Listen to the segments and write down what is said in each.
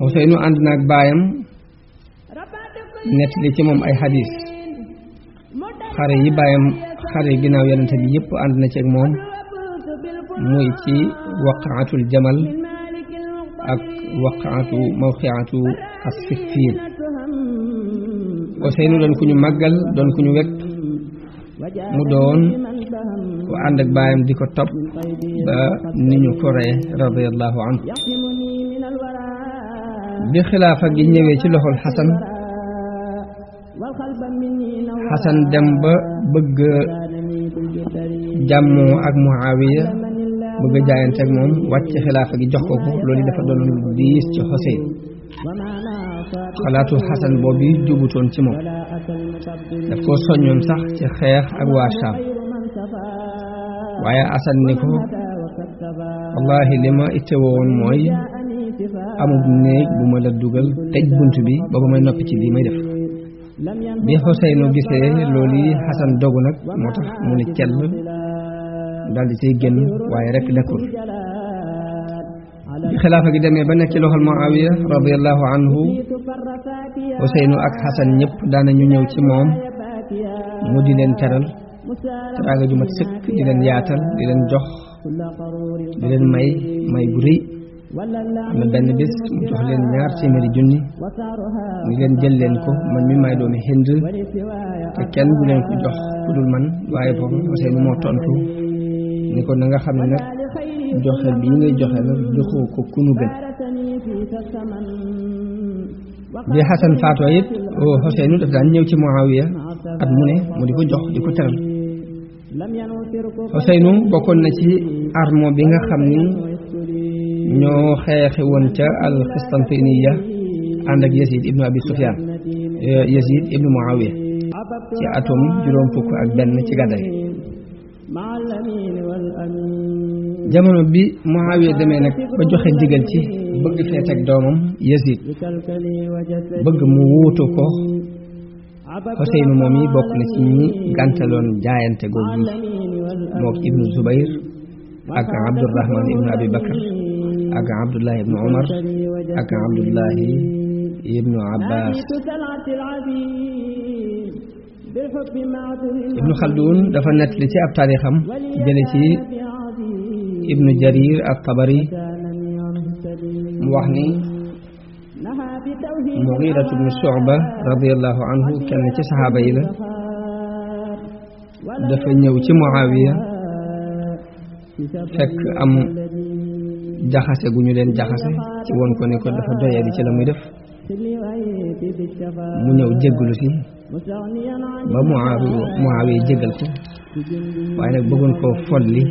Useynu ànd na ak baayam nettali ci moom ay xadiis xare yi baayam xare ginnaaw yonente bi yépp ànd na ci ak moom muy ci waqaatul jamal ak waqaatu mawqiatu as-Siffin Useynu doon ku ñu màggal doon ku ñu wekk mu doon ku ànd ak baayam di ko topp ba ni ñu ko ree radiyallahu anhu bi xilaafa gi ñëwee ci loxol Xasan dem ba bëgg jàmmoo ak Muawiya bëgg jaayante ak moom wàcc xilaafa gi jox ko ko loolu dafa doon lu diis ci Xuseyn xalaatu Xasan boobu jubutoon ci moom daf koo soññoon sax ci xeex ak waa Shaam waaye Xasan ni ko wallahi li ma ittewoon mooy amul néeg bu ma la dugal tëj bunt bi ba ba may noppi ci lii may def bi Xuseynu gisee loolu yi Xasan dogu nag moo tax mu ne cell daldi ciy génn waaye rek nekkul bi xilaafa gi demee ba nekk ci loxol Muawiya radiyallahu anhu Xuseynu ak Xasan ñëpp daanañu ñëw ci moom mu di leen teral teraanga ju mat sëkk di leen yaatal di leen jox di leen may bu rëy am na benn bis mu jox leen $200,000 ni leen jël leen ko man mi may doomi Hind te kenn du leen ko jox ku dul man waaye boobu Xuseynu moo tontu ni ko na nga xam ne nag joxe bi ngay joxe nag joxoo ko ku nu gën bi Xasan faatoo it Xuseynu daf daan ñëw ci Muawiya at mu ne mu di ko jox di ko teral Xuseynu bokkoon na ci armo bi nga xam ni ñoo xeexi woon ca al-Qistantiniya ànd ak Yazid ibnu Abi Sufyan Yazid ibnu Muawiya ci atum 61 ci gàddaay jamono bi Muawiya demee nag ba joxe ndigal ci bëgg feet ak doomam Yazid bëgg mu wuutu ko Xuseynu moom yi bokk na ci ñi gàntaloon jaayante googu mook ibnu Zubayr ak Abdurrahman ibnu Abi Bakr ak Abdullah ibnu Umar ak Abdullah ibnu Abbas ibnu Khaldun dafa nettali ci ab taarixam jële ci ibnu Jarir at-Tabari mu wax ni Mughira ibnu Shu'ba radiyallahu anhu kenn ci saxaaba yi la dafa ñëw ci Muawiya fekk am jaxase gu ñu leen jaxase ci woon ko ne ko dafa doyadi ci la muy def mu ñëw jéggalu si ba Muawiya jéggal ko waaye nag bëggoon koo folli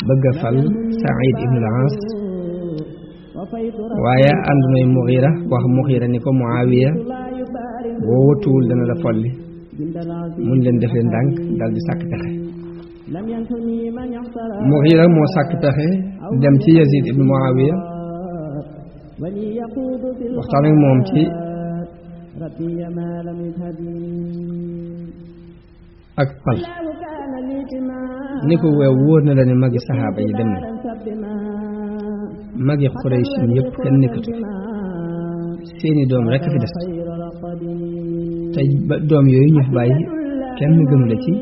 bëgg a fal Saïd ibn al-As waaye ànd nay Mughira wax Mughira ni ko Muawiya boo wëtuwul dana la folli mun leen def leen ndànk dal di sàkk pexe Mughira moo sàkk pexe dem ci Yazid ibn Muawiya waxtaan ak moom ci ak pal ni ko weew wóor na la ne magi saxaaba yi dem na magi Quraysh yëpp kenn nekkatu seeni doom rekk fi des te doom yooyu ñu fi bàyyi kenn gënu la ci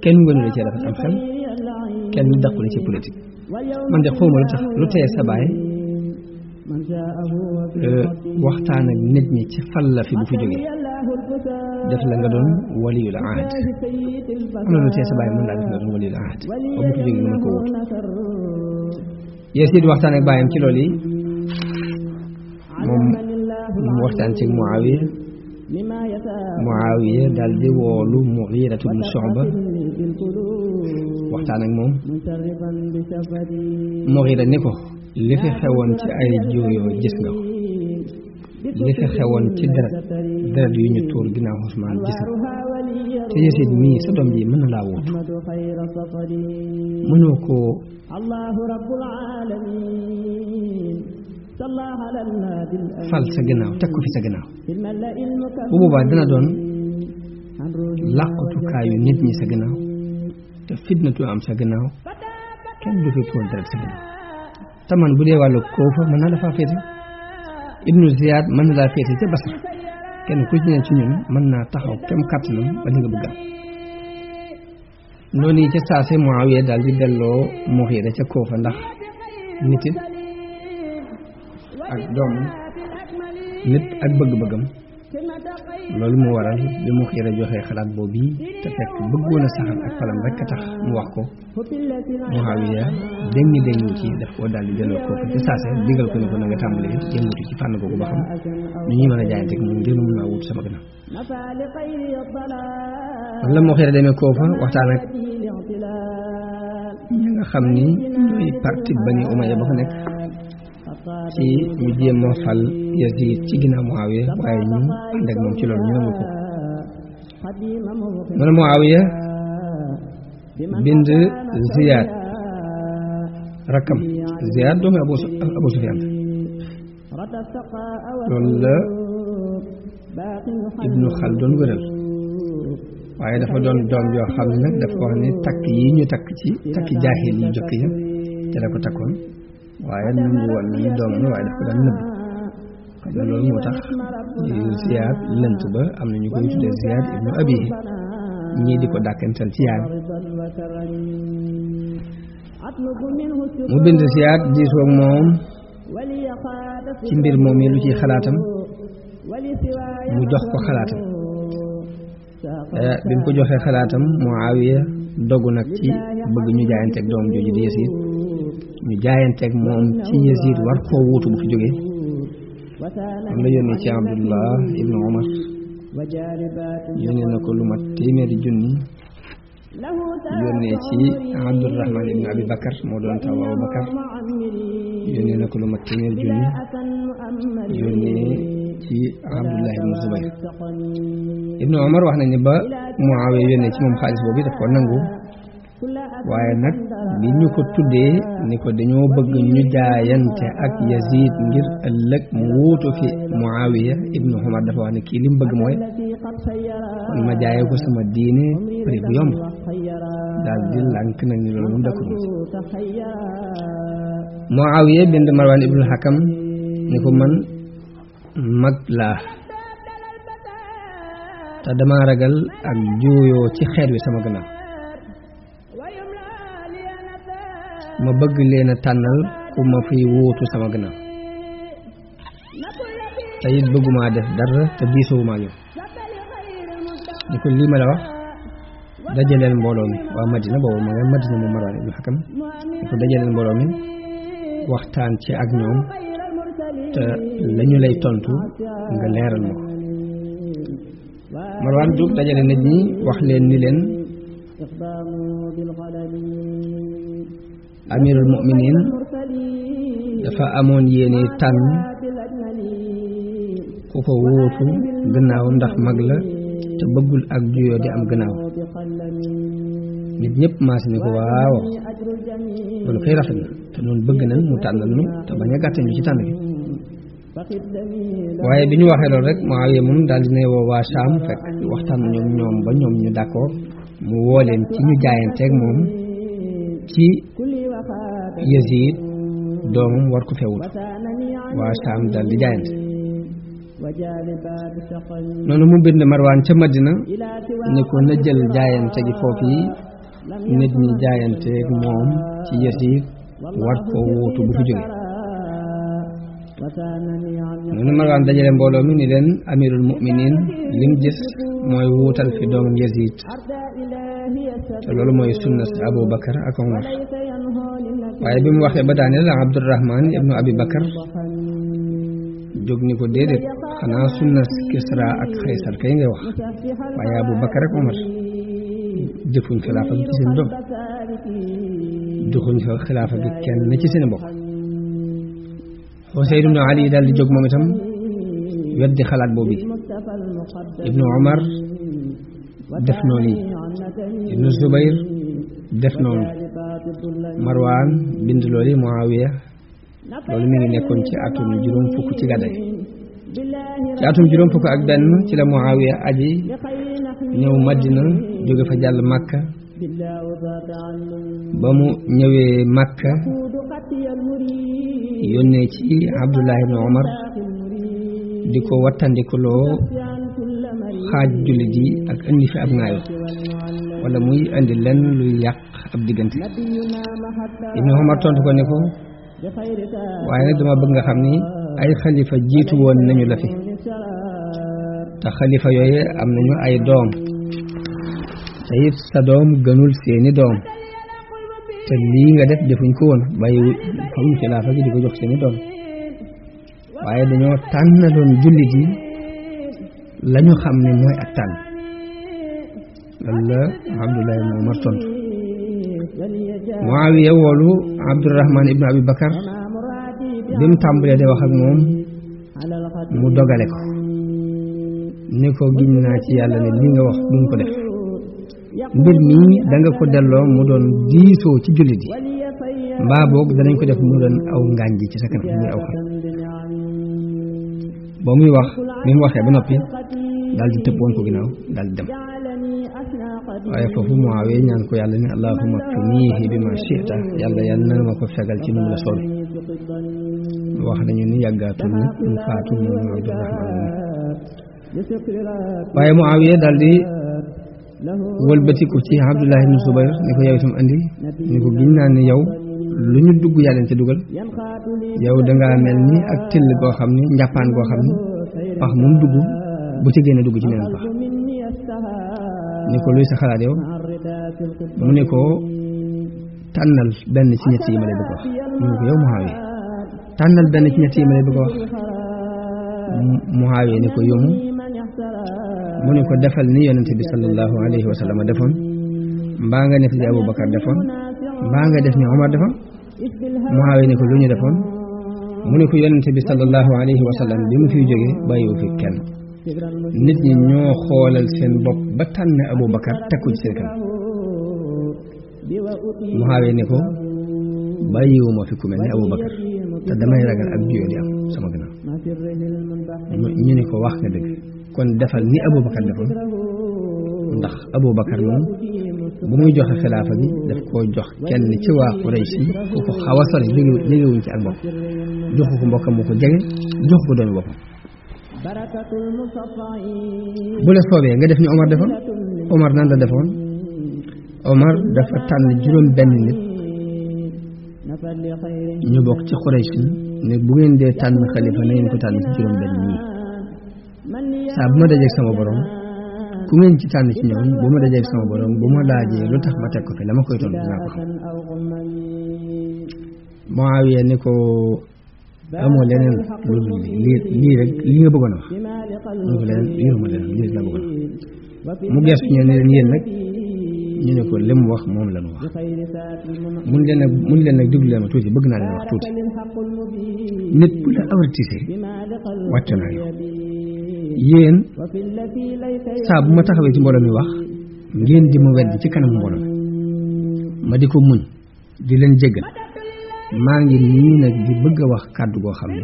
kenn gënu la ci rafet am xel kenn daqu la ci politique man de xawma lu tax lu teye sa baay waxtaan ak nit ñi ci fal la fi bu fi jógee def la nga doon waliyul ahd am na lu teye sa baay mën laa def nga doon waliyul ahd ba bu fi jógee nga mën ko wut Yazid waxtaan ak baayam ci loolu yi moom mu waxtaan ci Muawiya daal di woolu Mughira ibn Shu'ba waxtaan ak moom Mughira ni ko li fi xewoon ci ay jooyoo gis nga ko li fi xewoon ci deret yu ñu tuur ginnaaw Usmaan gis nga te Yazid mii sa doom ji mën na laa wuutu mënoo koo fal sa gannaaw teg ko fi sa gannaaw bu boobaa dana doon làqutukaayu nit ñi sa gannaaw te fitnatu am sa gannaaw kenn du fi tuur deret sa gannaaw te man bu dee wàllu koo fa mën naa la faa féete ibnu Ziyad mën na laa féete ca Basra kenn ku ci ne ci ñun mën naa taxaw kem kàttanam ba li nga bëgg noonu yi ca saase Muawiya daal di delloo Mughira ca Kuufa ndax nit ak doomam nit ak bëgg-bëggam loolu mu waral bi Mughira joxee xalaat boobu te fekk bëggoon a saxal ak falam rek a tax mu wax ko Muawiya déngi ci daf koo daal di delloo Kuufa ca saase digal ko ne ko na nga tàmbalee yëngutu ci fànn googu ba xam nu ñuy mën a jaayanteeg moom ngir mu mën a wut sama gannaaw man la Mughira demee Kuufa waxtaan ak ñi nga xam ni ñooy parti Bani Umayya ba fa nekk ci ñu jéem a fal Yazid ci ginnaaw Muawiya waaye ñu ànd ak moom ci loolu ñu nangu ko man Muawiya bind Ziyad rakkam Ziyad doomu Abu Sufyan loolu la Ibnu Khaldun wéral waaye dafa doon doom joo xam ne nag dafa wax ni takk yi ñu takk ci takki jaahil yi jëkk ya te la ko takkoon waaye nangu woon nañu doom la waaye daf ko daan nëbb xam ne loolu moo tax Ziyad lënt ba am na ñu koy tuddee Ziyad ibnu Abihi ñii di ko dàkkantal ci yaay mu bind Ziyad diisoo moom ci mbir moom yi lu ciy xalaatam mu jox ko xalaatam bi mu ko joxee xalaatam Muawiya dogu nag ci bëgg ñu jaayanteeg doom jooju di Yazid ñu jaayanteeg moom ci Yazid war koo wuutu bu fi jógee am la yónnee ci Abdullah ibnu Umar yónnee na ko lu mat téeméeri junni yónnee ci Abdurrahman ibnu Abi Bakar moo doon taw Abu Bakar yónnee na ko lu mat téeméeri junni yónnee ci Abdullah ibnu Zubayr ibnu Umar wax nañ ne ba Muawiya yónnee ci moom xaalis boobu daf ko nangu waaye nag bi ñu ko tuddee ni ko dañoo bëgg ñu jaayante ak Yazid ngir ëllëg mu wuutu fi Muawiya ibnu Umar dafa wax ne kii li mu bëgg mooy kon ma jaayee ko sama diine prix bu yomb daal di lànk nag ni loolu moom d'accord Muawiya bind Marwan ibnu Hakam ni ko man mag laa te dama ragal ak juuyoo ci xeet wi sama gannaaw ma bëgg leen a tànnal ku ma fiy wuutu sama gannaaw te it bëggumaa def dara te diisowumaa ñoom ni ko lii ma la wax dajaleel mbooloo mi waa Madina boobu ma nga Madina mu Marwan ibnu Hakam ni ko dajaleel mbooloo mi waxtaan ci ak ñoom te lañu lay tontu nga leeral ma ko Marwan jóg dajale nit ñi wax leen ni leen amirul mu'minin dafa amoon yéene tànn ku ko wóotu gannaaw ndax mag la te bëggul ak juyoo di am gannaaw nit ñëpp maas ni ko waaw loolu koy rafet na te noonu bëgg nañ mu tànnal nu te bañ a gàttañu ci tànn gi waaye bi ñu waxee loolu rek Muawiya moom daal dina woo waa Saam fekk waxtaan nañu ñoom ba ñoom ñu d'accord mu woo leen ci ñu jaayanteeg moom ci Yazid doomam war ko fewut waa Saam daal di jaayante noonu mu bind Marwan ca Madina ni ko na jël jaayante gi foofu yi nit ñi jaayanteeg moom ci Yazid war ko wuutu bu fi jóge noonu Marwan dajale mbooloo mi ni leen amirul mu'minin lim gis mooy wuutal fi doomam Yazid te loolu mooy sunna si Abu Bakar ak Umar waaye bi mu waxee ba daaneel Abdurrahman ibnu Abi Bakar jóg ni ko déedéet xanaa sunna Kisra ak Xaysar kay ngay wax waaye Abu Bakar ak Umar jëfuñ xilaafa gi ci seen doom joxuñ fa xilaafa gi kenn ci seen bopp Husayn ibnu Ali daal di jóg moom itam weddi xalaat boobu ibnu Umar def noonu yi ibnu Zubayr def noonu Marwan bind loolu Muawiya loolu mi ngi nekkoon ci atum juróom fukk ci gàddaay ci atum juróom fukk ak benn ci la Muawiya aji ñëw Madina jóge fa jàll Makka ba mu ñëwee Makka yónnee ci Abdullah ibn Umar di ko wattandikuloo xaaj jullit yi ak indi fi ab ngaayo wala muy indi lenn luy yàq ab diggante Ibnu Umar tontu ko ne ko waaye nag dama bëgg nga xam ni ay xalifa jiitu woon nañu la fi te xalifa yooye am nañu ay doom te it sa doom gënul seeni doom te lii nga def defuñ ko woon bàyyi xam xilaafa gi di ko jox seeni doom waaye dañoo tànnaloon jullit yi lañu xam ne mooy ak tànn loolu la Abdullah ibn Umar tontu Muawiya woolu Abdurrahman ibn Abi Bakar bi mu tàmbalee de wax ak moom mu dogale ko ni ko giñ naa ci yàlla ne li nga wax duñ ko def mbir mii da nga ko delloo mu doon diisoo ci jullit yi mbaa boog danañ ko def mu doon aw ngaañ ji ci sa kanam muy aw xam ba muy wax bi mu waxee ba noppi daal di tëpp woon ko ginnaaw daal di dem waaye foofu Muawiya ñaan ko yàlla ne allahumma kfinihi bima shi'ta yàlla na ma ko fegal ci nu mu la soobe wax nañu ni yàggaatul nit mu faatu moom Abdurrahman moom waaye Muawiya daal di wëlbatiku ci Abdullah ibn Zubayr ni ko yow itam andi ni ko giñ naa ne yow lu ñu dugg yaa leen ci dugal yow dangaa mel ni ak till goo xam ni njàppaan goo xam ni pax moom dugg bu ci génne dugg ci meneen pax ni ko luy sa xalaat yow mu ne ko tànnal benn ci ñett yi ma lay bëgg wax mu ne ko yow Muawiya tànnal benn ci ñett yi ma lay bëgg wax Muawiya ni ko yomu mu ne ko defal ni yonente bi sallallahu alayhi wa sallam defoon mbaa nga def li Abubakar defoon mbaa nga def ni Omar defoon Muawiya ni ko lu ñu defoon mu ne ko yonente bi sallallahu alayhi wa sallam bi mu fiy jógee bàyyiwu fi kenn nit ñi ñoo xoolal seen bopp ba tànn Abubakar teg ko ci seen kanam Muawiya ni ko bàyyiwuma fi ku mel ni Abubakar te damay ragal ak juyoo di am sama gannaaw ñu ni ko wax nga dëgg kon defal ni Abubakar defoon ndax Abubakar moom bu muy joxe xilaafa gi daf koo jox kenn ci waa Quraysh ku ko xaw a sori jegewuñ ci ak mbokk joxu ko mbokkam mu ko jege joxu ko doomi boppam bu la soobee nga def ni Omar defoon Omar nan la defoon Omar dafa tànn juróom benn nit ñu bokk ci Quraysh ne bu ngeen dee tànn xalifa na ngeen ko tànn ci juróom benn ñii saa bu ma dajeeg sama borom ku ngeen ci tànn ci ñoom bu ma dajeeg sama borom bu ma laajee lu tax ma teg ko fi la ma koy tontu dinaa ko xam Muawiya ne ko amoo leneen lu dul lii rek li nga bëggoon a wax mu ko leneen yoruma leneen lii rek la bëggoon a wax mu gestu ñu ne leen yéen nag ñu ne ko li mu wax moom la ñu wax mun leen nag déglu leen ma tuuti bëgg naa leen wax tuuti nit bu la avertise wàcc naa yow yéen saa bu ma taxawee ci mbooloo mi wax ngeen di ma wedd ci kanam mbooloo ma di ko muñ di leen jéggal maa ngi nii nag di bëgg a wax kàddu goo xam ne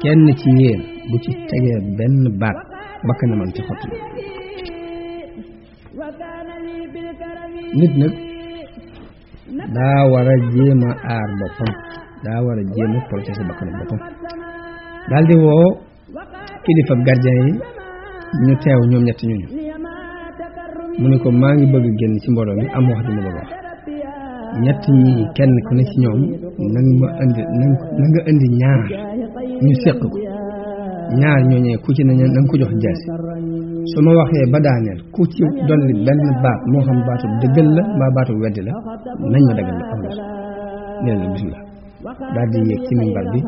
kenn ci yéen bu ci tegee benn baat bakkanamam ci xott nit nag daa war a jéem a aar boppam daa war a jéem a protéger bakkanam boppam daal di woo kilifa gardien yi ñu teew ñoom ñett ñooñu mu ne ko maa ngi bëgg génn ci mbooloo mi am wax di ma bëgg wax ñett ñi kenn ku ne ci ñoom na nga indi ñaar ñu séq ko ñaar ñooñee ku ci ne na nga ko jox jaasi su ma waxee ba daaneel ku ci dolli benn baat moo xam baatu dëggal la mbaa baatu weddi la nañ ma dëggal la am la nee na bismillah daal di yéeg ci minbar bi